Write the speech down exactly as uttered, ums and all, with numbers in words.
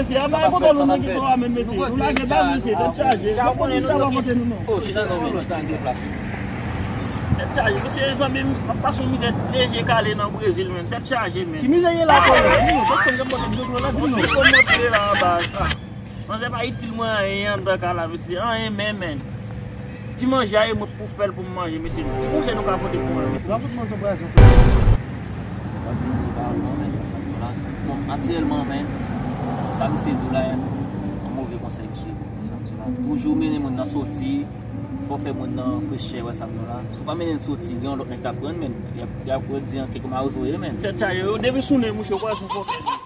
Se a bay kote nou nan ki twa menm mesye. Nou lage bay mesye, tèt chaje. Ou konnen nou pa kote nou non. Oh, chita non, men, chita nan plas ou. Tèt chaje, mesye, zanmi m ap pase yon mizè de je kale nan Brezil, men. Tèt chaje, men. Ki mizè ye la, kòlè? Di nou, tèt fè m gen pote dlo la, di nou. Ki fò montre la anba. Manzè pa itil mwen anyen anndan kay la, mesye. Anyen, men, men. Ti manje a, e mwen pou fè l pou m manje, mesye. Ki konsèy nou ka pote pou mwen, mesye? Sa fout manje brazen, frè. Mwen di nou pa non, men, sa nou la. Bon, aktyèlman, men, sa misye di w la, yon move konsèy misye di w, sa misye la. Toujou mennen moun nan soti, fò fè moun nan frechè, wè sa nou la. Si w pa mennen l soti, gen yon lòt nèg k ap pran l, men, y ap, y ap di an kèk mawozo ye, men. Tèt chaje, yo, depi sou nen mouche, w kwè se yon fòkè.